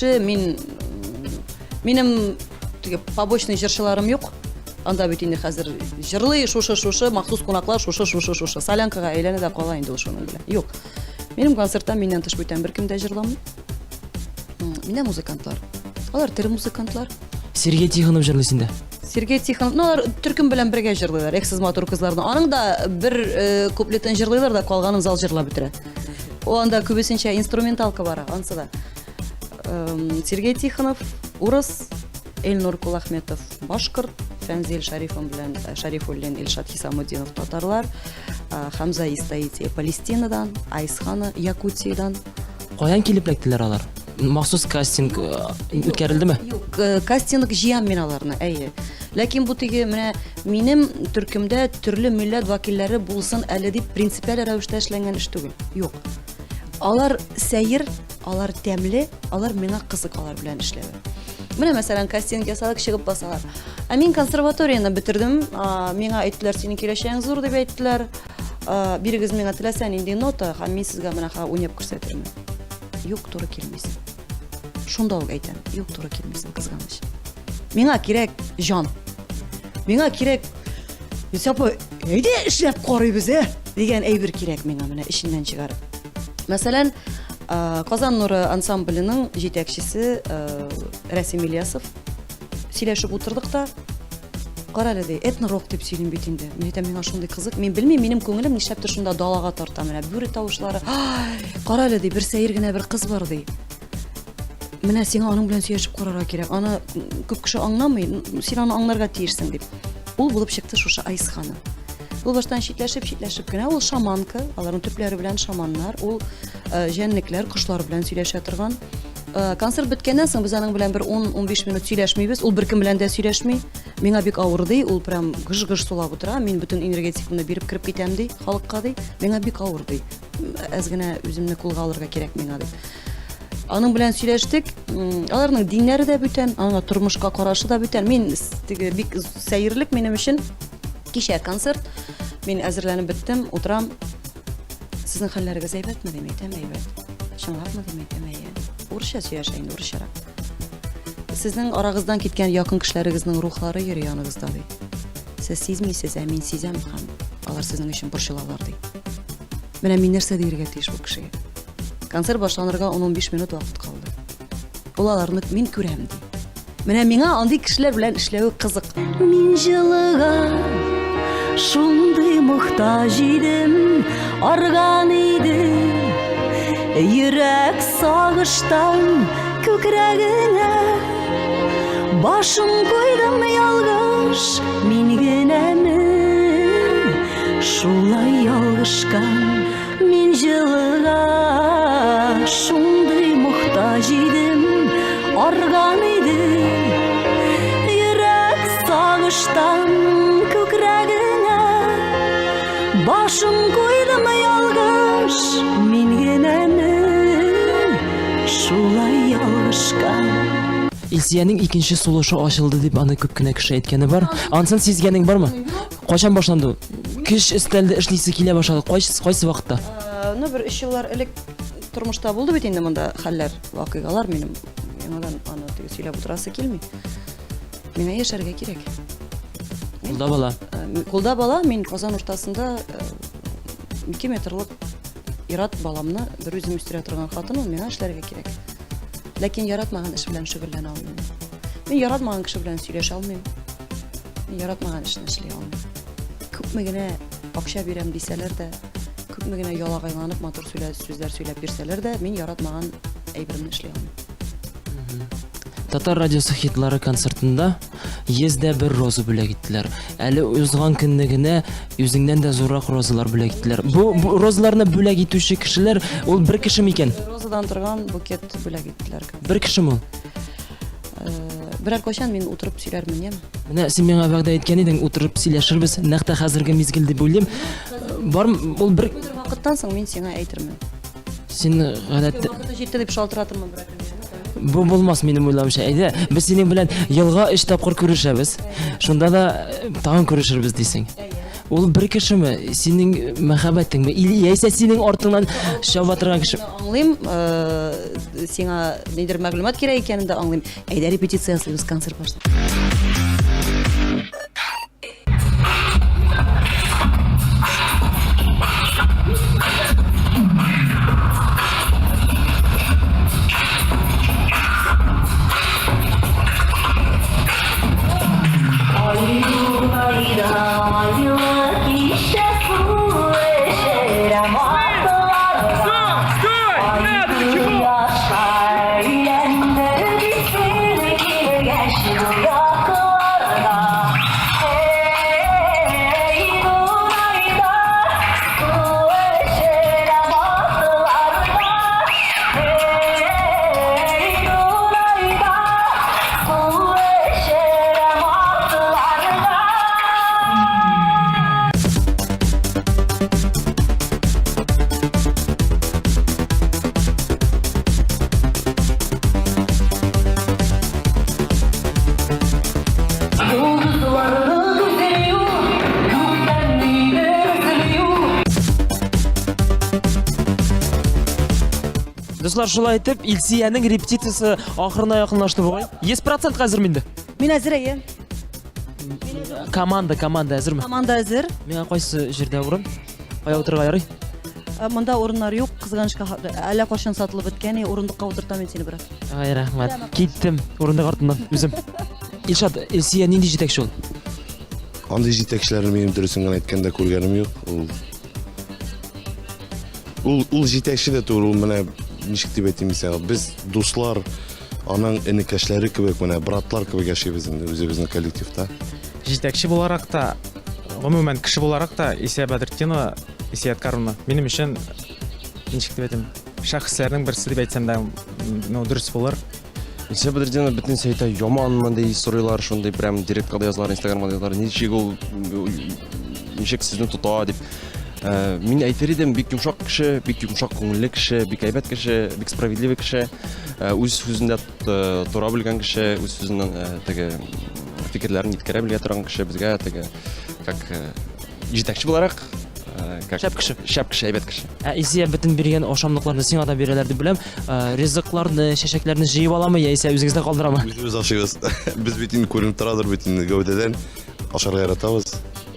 кеше, мин минем теге побочный җырчыларым юк. Анда бит инде хәзер җырлый шушы шушы, махсус кунаклар шушы шушы шушы. Солянкага әйләнә дә кала инде ул шуның белән. Юк. Минем концертта миннән тыш бүтән беркем дә җырламый. Миндә музыкантлар. Алар тере музыкантлар. Сергей Тихонов җырлый синдә. Сергей Тихонов, ну, алар төркем белән бергә җырлыйлар, Эксыз матур кызларны. Аның да бер э, куплетын җырлыйлар да, калганын зал җырлап бетерә. Ул анда күбесенчә инструменталка бара, ансы да. Эм, Сергей Тихонов, урыс, Эльнур Кулахметов, башкорт, Фәнзил Шарифон белән э, Шарифуллин, Илшат Хисамутдинов татарлар, э, Хамза Истаити Палестинадан, Айсхана Якутиядан. Каян килеп эләктеләр алар? Махсус кастинг э, үткәрелдеме? Юк, кастинг җыям мин аларны, әйе. Ләкин бу теге менә минем төркемдә төрле милләт вәкилләре булсын әле дип принципиаль рәвештә эшләнгән эш түгел. Юк. Алар сәер, алар тәмле, алар миңа кызык алар белән эшләве. Менә мәсәлән, кастинг ясадык, чыгып басалар. Ә мин консерваторияне бетердем. Миңа әйттеләр, синең киләчәгең зур дип әйттеләр. Бирегез миңа теләсә нинди нота, һәм мин сезгә менә хәзер уйнап күрсәтермен. Юк, туры килмисең. Шунда ук әйтәм, юк, туры килмисең, кызганыч. Миңа кирәк җан. Миңа кирәк Илсә апа, әйдә эшләп карыйбыз, ә? Дигән әйбер кирәк миңа менә эченнән чыгарып. Мәсәлән, Казан нуры ансамбленең җитәкчесе Рәсим Ильясов сөйләшеп утырдык та, Кара әле, ди, этно-рок дип сөйлим бит инде. Мин әйтәм, миңа шундый кызык. Мин белмим, минем күңелем нишләптер шунда далага тарта. Менә бүре тавышлары. Ай, кара әле, ди, бер сәер генә бер кыз бар, ди. Менә сиңа аның белән сөйләшеп карарга кирәк. Аны күп кеше аңламый, син аны аңларга тиешсең, дип. Ул булып чыкты шушы Айс ханым. Ул баштан читләшеп, читләшеп кенә, ул шаманка, аларның төпләре белән шаманнар, ул э, җәнлекләр, кошлар белән сөйләшә торган. Э, концерт беткәннән соң без аның белән бер 10-15 минут сөйләшмибез. Ул беркем белән дә сөйләшми. Миңа бик авыр ди, ул прям гыж-гыж сулап утыра. Мин бөтен энергетикамны биреп кереп китәм ди, халыкка ди. Миңа бик авыр ди. Әз генә үземне кулга алырга кирәк миңа дип. Аның белән сөйләштек. Аларның диннәре дә бүтән, аның тормышка карашы да бүтән. Мин теге бик сәерлек минем өчен. Кичә концерт. Мин әзерләнеп беттем, утырам. Сезнең хәлләрегез әйбәтме дим, әйтәм, әйбәт. Чынлапмы дим, әйтәм, әйе. Урысча сөйләшә инде, урысчарак. Сезнең арагыздан киткән якын кешеләрегезнең рухлары йөри яныгызда ди. Сез сизмисез, ә мин сизәм һәм алар сезнең өчен борчылалар ди. Менә мин нәрсә диергә тиеш бу кешегә? Концерт башланырга 10-15 минут вакыт калды. Ул аларны мин күрәм ди. Менә миңа андый кешеләр белән эшләве кызык. Мин җылыга шундый мохтаҗ идем, арган иде. Йөрәк сагыштан күкрәгеңә башым куйдым ялгыш, мин генәме шулай ялгышкан. Мин җылыга шундый мохтаҗ идем, арган иде. Йөрәк сагыштан күкрәгеңә башым куйдым ялгыш, мин генәме шулай ялгышкан. Илсиянең икенче сулышы ачылды дип аны күп кенә кеше әйткәне бар. Ансын сизгәнең бармы? Кайчан башланды? Кеш өстәлдә эшлисе килә башлады. Кайсы, кайсы вакытта? Э, ну, бер өч еллар элек тормышта булды бит инде монда хәлләр, вакыйгалар минем. Яңадан аны теге сөйләп утырасы килми. Миңа яшәргә кирәк. Кулда бала. Э, кулда бала, мин Казан уртасында 2 э, метрлык ират баламны бер үзем үстерә торган хатын ул, миңа эшләргә кирәк. Ләкин яратмаган эш белән шөгыльләнә алмыйм. Мин яратмаган кеше белән сөйләшә алмыйм. Мин яратмаган эшне эшли алмыйм. Күпме генә акча бирәм дисәләр дә, күпме генә ялагайланып матур сөйлә, сүзләр сөйләп бирсәләр дә, мин яратмаган әйберемне эшли алмыйм. Татар радиосы хитлары концертында 101 роза бүләк иттеләр. Әле узган көнне генә үзеңнән дә зуррак розалар бүләк иттеләр. Бу, бу розаларны бүләк итүче кешеләр ул бер кеше микән? Розадан торган букет бүләк иттеләр. Бер кешеме ул? Берәр кайчан мин утырып сөйләрмен, яме? Менә син миңа вәгъдә иткән идең, утырып сөйләшербез, нәкъ тә хәзерге мизгел дип уйлыйм. Бар ул бер Бер вакыттан соң мин сиңа әйтермен. Син гадәттә Вакыты җитте дип шалтыратырмын берәр көн. Бу булмас минем уйлавымча. Әйдә, без синең белән елга өч тапкыр күрешәбез. Шунда да э, тагын күрешербез дисең. Ул бер кешеме? Синең мәхәббәтеңме? Или яисә синең артыңнан чаба торган кеше? Аңлыйм, э, сиңа нидер мәгълүмат кирәк икәнен дә аңлыйм. Әйдә репетиция ясыйбыз, концерт башлана. Дуслар, шулай итеп, Илсиянең репетициясе ахырына якынлашты бугай. 100% әзерме инде? Мин әзер, әйе. Команда, команда әзерме? Команда әзер. Миңа кайсы җирдә урын? Кая утырырга ярый? Э, монда урыннар юк, кызганычка, әллә кайчан сатылып беткән, урындыкка утыртам мин сине, брат. Ай, рәхмәт. Киттем урындык артыннан үзем. Илшат, Илсия нинди җитәкче ул? Андый җитәкчеләрне минем дөресен генә әйткәндә күргәнем юк. Ул Ул ул җитәкче дә түгел, ул менә ничек дип әйтим сиңа, без дуслар, аның энекәшләре кебек, менә братлар кебек яшибез инде үзебезнең коллективта. Җитәкче буларак та, гомумән кеше буларак та Исия Бәдретдинова, Исия Ядкаровна минем өчен ничек дип әйтим, шәхесләрнең берсе дип әйтсәм дә, ну, дөрес булыр. Исия Бәдретдинова бөтенесе әйтә, яманмы ди сорыйлар, шундый прям директка да язалар, инстаграмга да язалар, ничек ул, ничек сезне тота дип. Э, мин әйтер идем, бик йомшак кеше, бик йомшак күңелле кеше, бик әйбәт кеше, бик справедливый кеше, э, үз сүзендә э, тора белгән кеше, үз сүзеннән теге фикерләрен җиткерә белә торган кеше безгә теге как җитәкче буларак как шәп кеше. Шәп кеше, әйбәт кеше. Ә Илсөя бөтен биргән ашамлыкларны сиңа да бирәләр дип беләм. Ризыкларны, чәчәкләрне җыеп аламы яисә үзегездә калдырамы? Үзебез ашыйбыз. Без бит инде күренеп торадыр бит инде гәүдәдән. Ашарга яратабыз.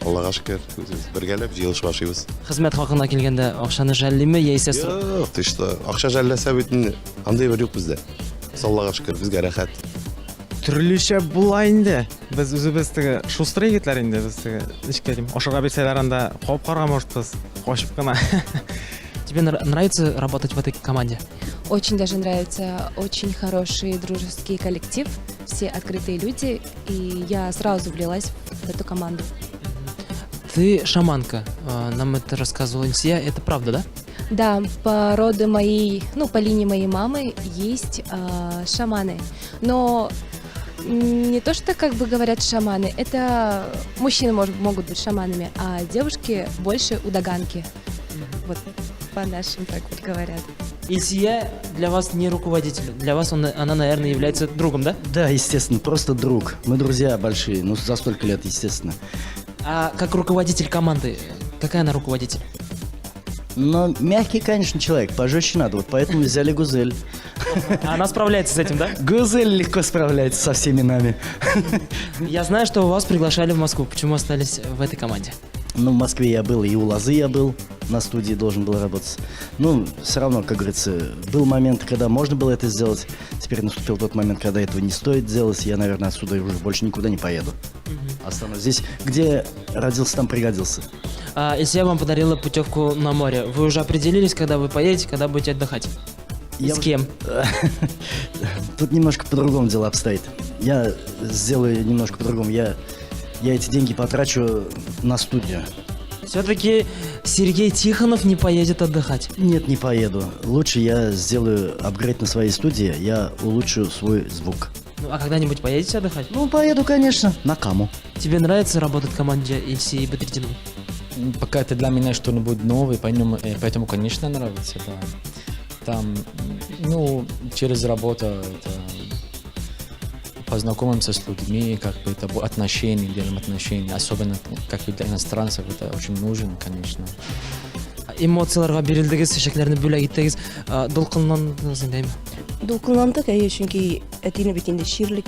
Аллага шөкер, үзебез бергәләп җыелышып ашыйбыз. Хезмәт хакына килгәндә акчаны жәллиме яисә Юк, ты что? Акча жәлләсә бит инде андый бер юк бездә. Без Аллага шөкер, безгә рәхәт. Төрлечә була инде. Без үзебез теге шустрый егетләр инде, без теге ничек әйтим, ашарга бирсәләр анда кабып карарга можетбыз, качып кына. Тебе нравится работать в этой команде? Очень даже нравится, очень хороший дружеский коллектив, все открытые люди, и я сразу влилась в эту команду. Ты шаманка, нам это рассказывала Инсия, это правда, да? Да, по роду моей, ну, по линии моей мамы есть шаманы, но не то, что, как бы говорят, шаманы, это мужчины могут быть шаманами, а девушки больше удаганки. Вот по нашим так вот говорят. Ильсия для вас не руководитель, для вас она, наверное, является другом, да? Да, естественно, просто друг. Мы друзья большие, ну, за столько лет, естественно. А как руководитель команды, какая она руководитель? Но мягкий, конечно, человек, пожестче надо, вот поэтому взяли Гузель. Она справляется с этим, да? Гузель легко справляется со всеми нами. Я знаю, что вас приглашали в Москву. Почему остались в этой команде? Ну, в Москве я был, и у Лозы я был, на студии должен был работать. Ну, все равно, как говорится, был момент, когда можно было это сделать. Теперь наступил тот момент, когда этого не стоит делать. Я, наверное, отсюда уже больше никуда не поеду. Останусь здесь, где родился, там пригодился. Если я вам подарила путевку на море, вы уже определились, когда вы поедете, когда будете отдыхать? С кем? Тут немножко по-другому дело обстоит. Я сделаю немножко по-другому. Я эти деньги потрачу на студию. Все-таки Сергей Тихонов не поедет отдыхать? Нет, не поеду. Лучше я сделаю апгрейд на своей студии, я улучшу свой звук. Ну, а когда-нибудь поедете отдыхать? Ну, поеду, конечно, на Каму. Тебе нравится работать в команде Ильсии Бадретдиновой? Пока это для меня что-нибудь новое, поэтому, конечно, нравится, да. Там, ну, через работу это познакомимся с людьми, как бы это отношения, делаем отношения, особенно как бы для иностранцев это очень нужен, конечно. Эмоцияларга бирелдегез, чәчәкләрне бүләк иттегез, дулкынландыгыз инде, әйме? Дулкынландык, әйе, чөнки әтине бит инде чирле,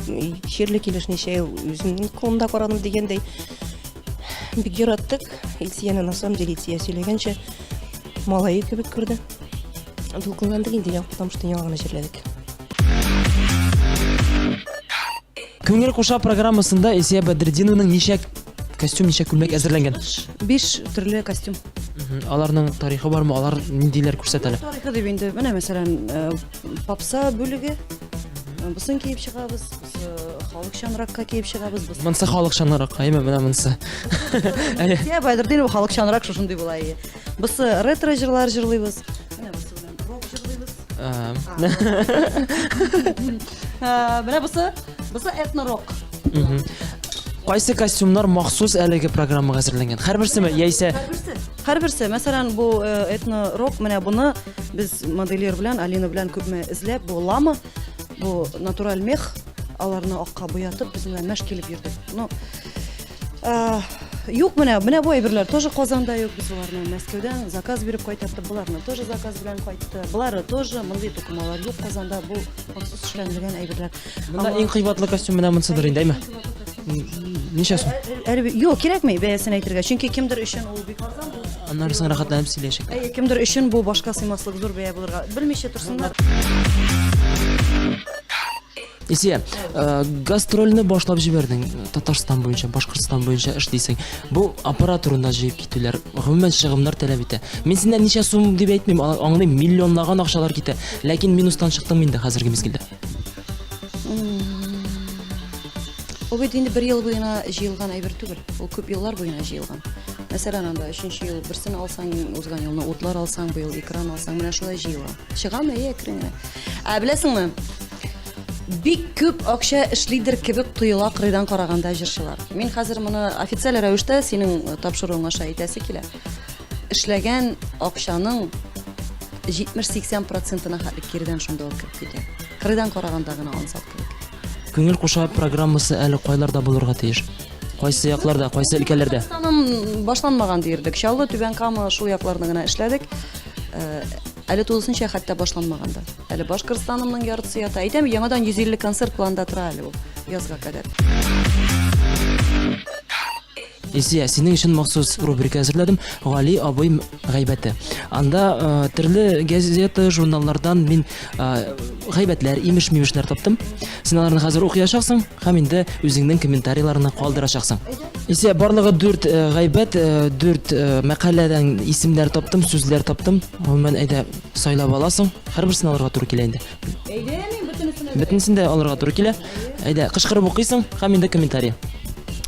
чирле килеш ничә ел үземнең кулымда карадым дигәндәй. Бик яраттык. Илсияне на самом деле Илсия сөйләгәнчә малае кебек күрде. Дулкынландык инде, потому что яңа гына җирләдек. Күңел куша программасында Илсия Бәдретдинованың ничә костюм, ничә күлмәк әзерләнгән? Биш төрле костюм. Аларның тарихы бармы? Алар ниндиләр күрсәт әле? Тарихы дип инде, менә мәсәлән, э, попса бүлеге. Э, бусын киеп чыгабыз, бусы халыкчанракка киеп чыгабыз. Бусы... Монсы халыкчанрак, әйме, менә монсы. Илсия Бәдретдинова халыкчанрак шушындый була. Бусы ретро җырлар җырлыйбыз. Менә бусы белән рок җырлыйбыз. Менә бусы, бусы этно-рок. Кайсы костюмнар махсус әлеге программага әзерләнгән? Һәрберсеме яисә Һәрберсе. Һәрберсе. Мәсәлән, бу э, этно-рок, менә буны без модельер белән, Алина белән күпме эзләп, бу лама, бу натураль мех, аларны акка буятып, без менә мәш килеп йөрдек. Ну, Э, юк, менә, менә бу әйберләр тоже Казанда юк. Без боларны Мәскәүдән заказ биреп кайтарттык. Боларны тоже заказ белән кайтты. Болары тоже мондый тукымалар юк Казанда. Бу махсус эшләнелгән әйберләр. Монда иң кыйбатлы костюм менә монсыдыр инде, әйме? Ничә сум? Әле юк, кирәкми бәясен әйтергә. Чөнки кемдер өчен ул бик арзан бу. Аннары соң рәхәтләнеп сөйләшик. Әйе, кемдер өчен бу башка сыймаслык зур бәя булырга. Белмичә торсыннар. Исия, э, гастрольне башлап җибәрдең. Татарстан буенча, Башкортстан буенча эшлисең. Бу аппарат турында җыеп китүләр, гомумән чыгымнар таләп итә. Мин синнән ничә сум дип әйтмим, аңлыйм, миллионлаган акчалар китә. Ләкин минустан чыктың инде хәзерге мизгелдә. Ул бит инде бер ел буена җыелган әйбер түгел. Ул күп еллар буена җыелган. Мәсәлән, анда өченче ел берсен алсаң, узган елны утлар алсаң, быел экран алсаң, менә шулай җыела. Чыгам, әйе, әкрен генә. Ә беләсеңме, бик күп акча эшлидер кебек тоела кырыйдан караганда җырчылар. Мин хәзер моны официаль рәвештә синең э, тапшыруың аша әйтәсе килә. Эшләгән акчаның 70-80 процентына хәтле киредән шунда ук кереп китә. Кырыйдан караганда гына ансат кебек. Күңел куша программасы әле кайларда булырга тиеш? Кайсы якларда, кайсы өлкәләрдә? Татарстаным башланмаган диерлек. Чаллы, Түбән Кама шул якларны гына эшләдек. Э, әле тулысынча хәтта башланмаган да. Әле Башкортстанымның яртысы ята. Әйтәм, яңадан 150 концерт планда тора әле ул язга кадәр. Илсөя, синең өчен махсус рубрика әзерләдем. Гали абый гайбәте. Анда э, төрле газета, журналлардан мин э, гайбәтләр, имеш-мимешләр таптым. Син аларны хәзер укыячаксың һәм инде үзеңнең комментарийларыңны калдырачаксың. Исә барлыгы дүрт э, гайбәт, э, дүрт э, мәкаләдән исемнәр таптым, сүзләр таптым. Гомумән, әйдә, сайлап аласың. Һәрберсен алырга туры килә инде. Әйдә, мин бөтенесен дә. Бөтенесен дә алырга туры килә. Әйдә, кычкырып укыйсың һәм инде комментарий.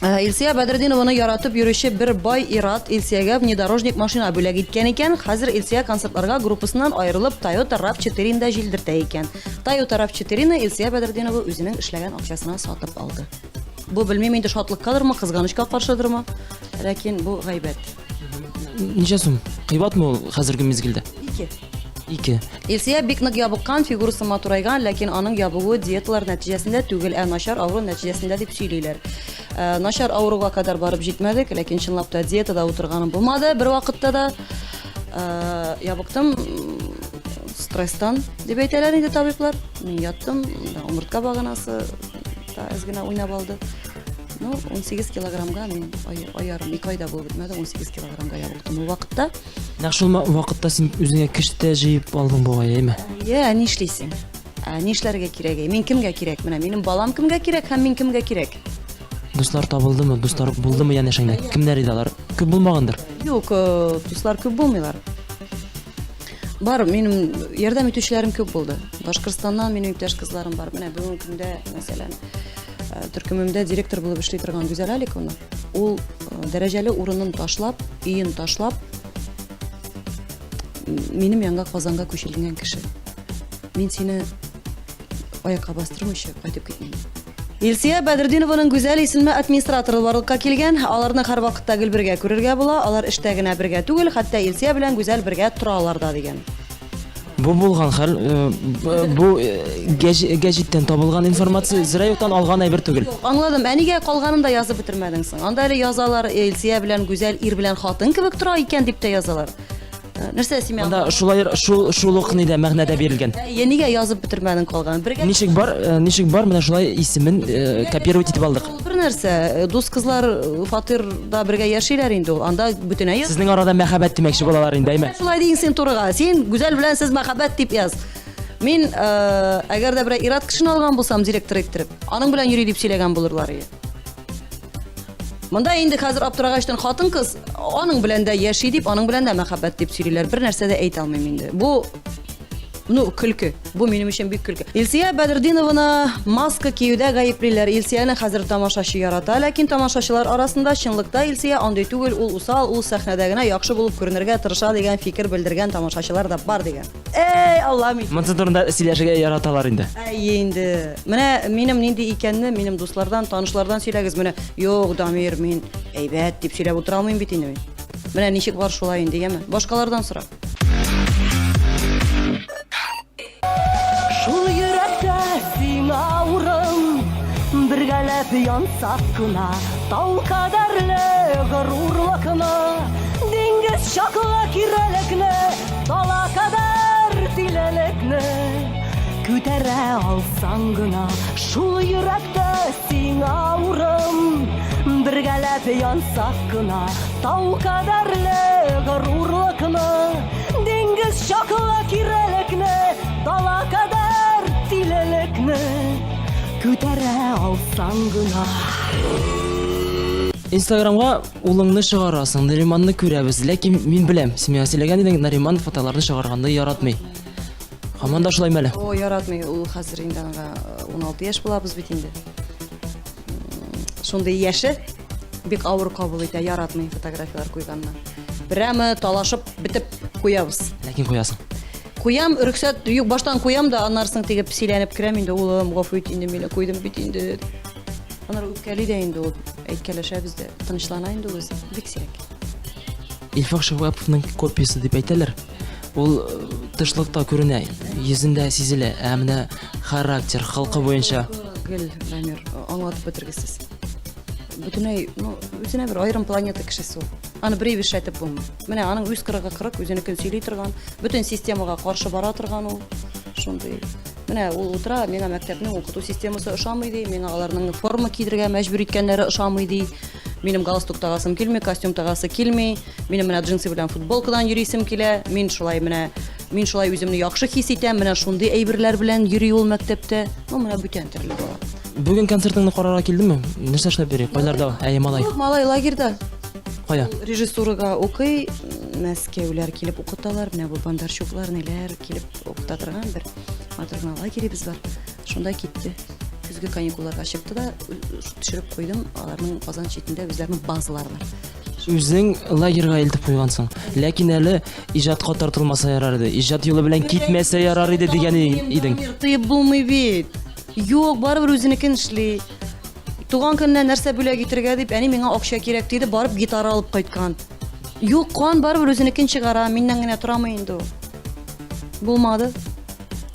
Илсия Бәдретдинованы яратып йөрүче бер бай ир-ат Илсиягә внедорожник машина бүләк иткән икән. Хәзер Илсия концертларга группасыннан аерылып Toyota RAV4-ндә җилдертә икән. Toyota RAV4-ны Илсия Бәдретдинова үзенең эшләгән акчасына сатып алды. Бу белмим инде шатлыккадырмы, кызганычка каршыдырмы, ләкин бу гайбәт. Ничә сум? Кыйбатмы ул хәзерге мизгелдә? Ике. Ике. Илсия бик нык ябыккан, фигурасы матурайган, ләкин аның ябыгуы диеталар нәтиҗәсендә түгел, ә начар авыру нәтиҗәсендә дип сөйлиләр. Э, начар авыруга кадәр барып җитмәдек, ләкин чынлап та диетада утырганым булмады бер вакытта да. Э, ябыктым стресстан дип әйтәләр инде табиблар. Мин яттым, умыртка баганасы та әз генә уйнап алды. Ну, 18 килограммга мин ай, ай ярым, ике айда булып бетмәде, 18 килограммга ябыктым ул вакытта. Нәкъ шул вакытта син үзеңә көч тә җыеп алдың бугай, әйме? Әйе, ә нишлисең? Ә нишләргә кирәк? Мин кемгә кирәк? Менә минем балам кемгә кирәк һәм мин кемгә кирәк? Дуслар табылдымы? Дуслар булдымы янәшәңдә? Кемнәр иде алар? Күп булмагандыр. Юк, э, дуслар күп булмыйлар. Бар, минем ярдәм итүчеләрем күп булды. Башкортстаннан минем иптәш кызларым бар. Менә бүгенге көндә, мәсәлән, э, төркемемдә директор булып эшли торган Гүзәл Аликовна, ул э, дәрәҗәле урынын ташлап, өен ташлап, минем янга Казанга күчелгән кеше. Мин сине аякка бастырмыйча кайтып китмим. Илсия Бәдретдинованың Гүзәл исемле администраторы барлыкка килгән. Аларны һәрвакытта гел бергә күрергә була. Алар эштә генә бергә түгел, хәтта Илсия белән Гүзәл бергә торалар да дигән. Бу булган хәл, э, бу э, гәҗиттән табылган информация, зря юктан алган әйбер түгел. Аңладым. Ә нигә калганын да язып бетермәдең соң? Анда әле язалар, Илсия белән Гүзәл ир белән хатын кебек тора икән дип тә язалар. Нәрсә син миңа? Монда шулай шул шул ук нидә мәгънәдә бирелгән. Әйе, нигә язып бетермәдең калганын? Бергә Ничек бар, э, ничек бар, менә шулай исемен э, копировать итеп алдык. Ул бер нәрсә, э, дус кызлар э, фатирда бергә яшиләр инде ул. Анда бөтенләй яз. Сезнең арада мәхәббәт димәкче булалар инде, әйме? Шулай диң син турыга. Син Гүзәл белән сез мәхәббәт дип яз. Мин, э, әгәр дә берәр ир-ат кешене алган булсам, директор иттереп, аның белән йөри дип сөйләгән булырлар иде. Монда инде хәзер аптырагачтан хатын-кыз аның белән дә яши дип, аның белән дә мәхәббәт дип сөйлиләр. Бер нәрсә дә әйтә алмыйм инде. Бу ну, көлке. Бу минем өчен бик көлке. Илсия Бәдердинованы маска киюдә гаеплиләр. Илсияне хәзер тамашачы ярата, ләкин тамашачылар арасында чынлыкта Илсия андый түгел, ул усал, ул сәхнәдә генә яхшы булып күренергә тырыша дигән фикер белдергән тамашачылар да бар дигән. Эй, Аллам! Монысы турында сөйләшергә яраталар инде. Әйе инде. Менә минем нинди икәнне минем дуслардан, танышлардан сөйләгез. Менә, юк, Дамир, мин әйбәт дип сөйләп утыра алмыйм бит инде мин. Менә ничек бар шулай инде, яме. Башкалардан сора. Шул йөрәктә сиңа урын, бергәләп янсак кына, тау кадәрле горурлыкны, диңгез чаклы кирелекне, Дала кадәр тилелекне күтәрә алсаң гына, шул йөрәктә сиңа урын. Бергәләп янсак кына, тау кадәрле горурлыкны, диңгез чаклы кирелекне, дала кадәр тилелекне күтәрә алсаң гына. Инстаграмга Улыңны чыгарасың, Нариманны күрәбез. Ләкин мин беләм, син миңа сөйләгән идең, Нариман фотоларны чыгарганны яратмый. Һаман да шулаймы әле? О, яратмый. Ул хәзер инде аңа 16 яшь булабыз бит инде. Шундый яше бик авыр кабул итә, яратмый фотографияләр куйганны. Прямо талашып бетеп куябыз. Ләкин куясың. Куям, рөхсәт юк, баштан куям да, аннары соң теге песиләнеп керәм инде, улым, гафу ит инде, мине куйдым бит инде. Аннары үпкәли дә инде ул, әйткәләшәбез дә, тынычлана инде ул үзе, бик сирәк. Илфак Шәвәповның копиясе дип әйтәләр. Ул э, тышлыкта күренә, йөзендә сизелә, ә менә характер, холкы буенча. Гел, Дамир, аңлатып бетергесез. Бөтенләй, ну, үзенә бер аерым планета кешесе ул. Аны бер эшләтеп булмый. Менә аның үз кырыгы кырык, үзенекен сөйли торган, бөтен системага каршы бара торган ул. Шундый. Менә ул утыра, миңа мәктәпнең укыту системасы ошамый ди, миңа аларның форма кидергә мәҗбүр иткәннәре ошамый ди. Минем галстук тагасым килми, костюм тагасы килми. Минем менә джинсы белән футболкадан йөрисем килә. Мин шулай менә мин шулай үземне яхшы хис итәм. Менә шундый әйберләр белән йөри ул мәктәптә. Ну, менә бүтән төрле бала. Бүген концертыңны карарга килдеме? Нәрсә эшләп йөри? Кайларда? Әй, малай. Юк, малай лагерьда. Кая? Режиссурага укый, Мәскәүләр килеп укыталар. Менә бу Бондарчуклар, ниләр килеп Укыта торган бер матур гына лагеребез бар. Шунда китте. Көзге каникулларга чыкты да, төшереп куйдым. Аларның Казан читендә үзләренең базалары бар. Үзең лагерьга илтеп куйгансың. Ләкин әле иҗатка тартылмаса ярар иде. Иҗат юлы белән китмәсә ярар иде дигән идең. Тыеп булмый бит. Юк, барыбер үзенекен эшли. Туган көненә нәрсә бүләк итергә дип, әни миңа акча кирәк диде, барып гитара алып кайткан. Юк, кан барыбер үзенекен чыгара, миннән генә торамы инде ул. Булмады.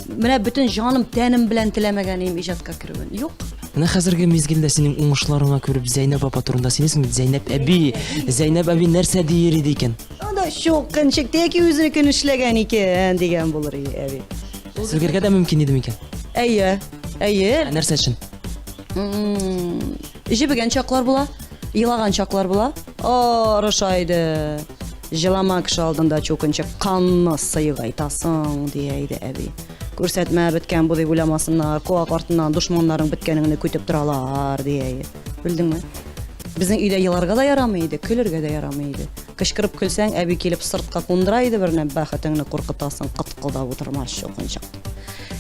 Менә бөтен җаным, тәнем белән теләмәгән идем иҗатка керүен. Юк. Менә хәзерге мизгелдә синең уңышларыңа күреп Зәйнәб апа турында сөйлисең бит, Зәйнәб әби. Зәйнәб әби нәрсә диер иде икән? Анда чукынчык тәки үзенекен эшләгән икән дигән булыр иде әби. Сүгергә дә мөмкин иде микән? Әйе. Әйе. Ә нәрсә өчен? Җебегән чаклар була, елаган чаклар була. Орыша иде. Җылама кеше алдында чукынчык канны сыегайтасың, дия иде әби. Күрсәтмә беткән бу дип уйламасыннар, куак артыннан дошманнарың беткәнеңне көтеп торалар, дия иде. Белдеңме? Безнең өйдә еларга да ярамый иде, көлергә дә ярамый иде. Кычкырып көлсәң, әби килеп сыртка кундыра иде берне, бәхетеңне куркытасың, кыткылдап утырма, чукынчык.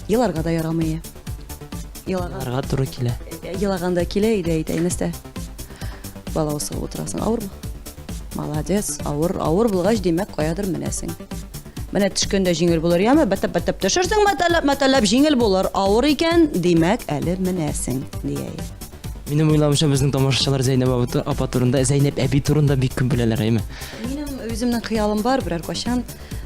Еларга да ярамый. Елаган. Еларга туры килә. Елаганда килә иде әйтә, нәрсә? Бала усыгып утырасың, авырмы? Молодец, авыр, авыр булгач, димәк, каядыр менәсең. Менә төшкәндә җиңел булыр, яме, бәтәп-бәтәп төшерсең, мәтәләп, мәтәләп җиңел булыр. Авыр икән, димәк, әле менәсең, дия. Минем уйлавымча, безнең тамашачылар Зәйнәб апа турында, Зәйнәб әби турында бик күп беләләр, әйме? Минем үземнең хыялым бар, берәр кайчан.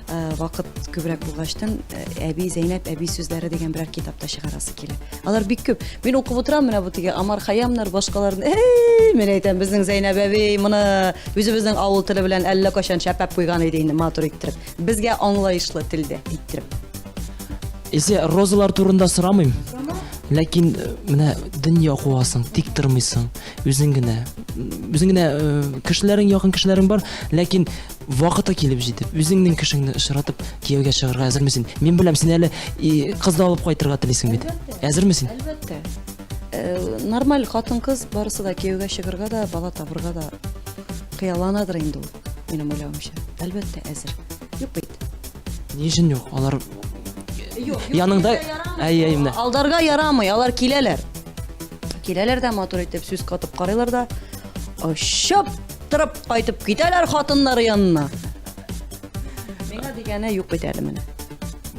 Э, вакыт күбрәк булгачтын, э, әби Зәйнәп әби сүзләре дигән берәр китап та чыгарасы килә. Алар бик күп. Мин укып утырам менә бу теге Амар Хаямнар, башкаларны. Эй, мин әйтәм, безнең Зәйнәп әби моны үзебезнең авыл теле белән әллә кайчан чәпәп куйган иде инде, матур иттереп. Безгә аңлаешлы телдә иттереп. Исә розалар турында сорамыйм. Ләкин э, менә дөнья куасың, тик тормыйсың. Үзең генә. Үзең генә кешеләрең, якын кешеләрең бар, ләкин Вакыты килеп җитеп, үзеңнең кешеңне очратып, кияүгә чыгарга әзерме син? Мин беләм, син әле кыз да алып кайтырга телисең бит. Әзерме син? Әлбәттә. Э, нормаль хатын-кыз барысы да кияүгә чыгарга да, бала табырга да хыялланадыр инде ул, минем уйлавымча. Әлбәттә, әзер. Юк бит. Ни өчен юк? Алар яныңда әй, әй, менә. Алдарга ярамый, алар киләләр. Киләләр дә матур итеп сүз катып карыйлар да, очып торып кайтып китәләр хатыннары янына. Миңа дигәне юк бит әле менә.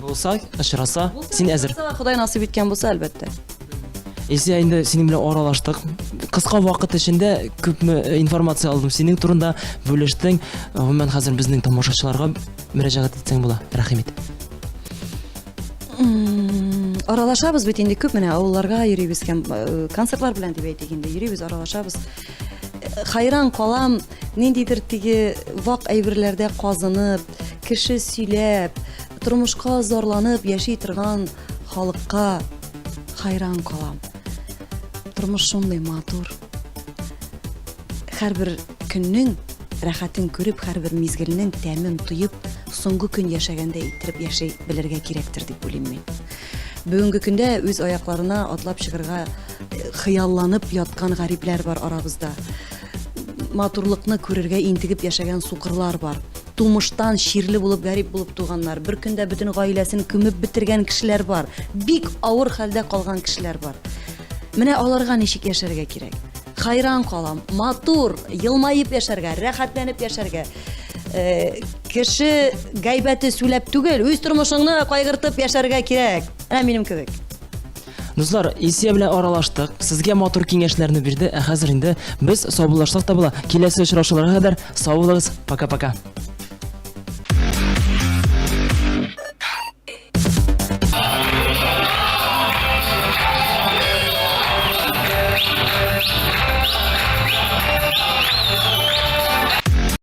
Булса, очраса, син әзер. Ходай насыйп иткән булса, әлбәттә. Илсөя, инде синең белән аралаштык. Кыска вакыт эчендә күпме э, информация алдым синең турында, бүлештең. Гомумән, хәзер безнең тамашачыларга мөрәҗәгать итсәң була. Рәхим ит. Аралашабыз бит инде күп менә авылларга йөрибез һәм э, концертлар белән дип әйтик инде йөрибез, аралашабыз. Э, хайран калам, ниндидер теге вак әйберләрдә казынып, кеше сөйләп, тормышка зарланып яши торган халыкка хайран калам. Тормыш шундый матур. Һәрбер көннең рәхәтен күреп, һәрбер мизгелнең тәмен тоеп, соңгы көн яшәгәндә иттереп яши белергә кирәктер дип уйлыйм мин. Бүгенге көндә үз аякларына атлап чыгарга э, хыялланып яткан гарипләр бар арабызда. Матурлыкны күрергә интегеп яшәгән сукырлар бар. Тумыштан чирле булып, гарип булып туганнар, бер көндә бөтен гаиләсен күмеп бетергән кешеләр бар. Бик авыр хәлдә калган кешеләр бар. Менә аларга ничек яшәргә кирәк? Хайран калам. Матур, елмаеп яшәргә, рәхәтләнеп яшәргә. Э, кеше гайбәте сүләп түгел, үз тормышыңны кайгыртып яшәргә кирәк. Менә минем кебек. Дуслар, Исия белән аралаштык. Сезгә матур киңәшләрне бирде. Ә хәзер инде без саубуллашсак та була. Киләсе очрашуларга кадәр сау булыгыз. Пока-пока.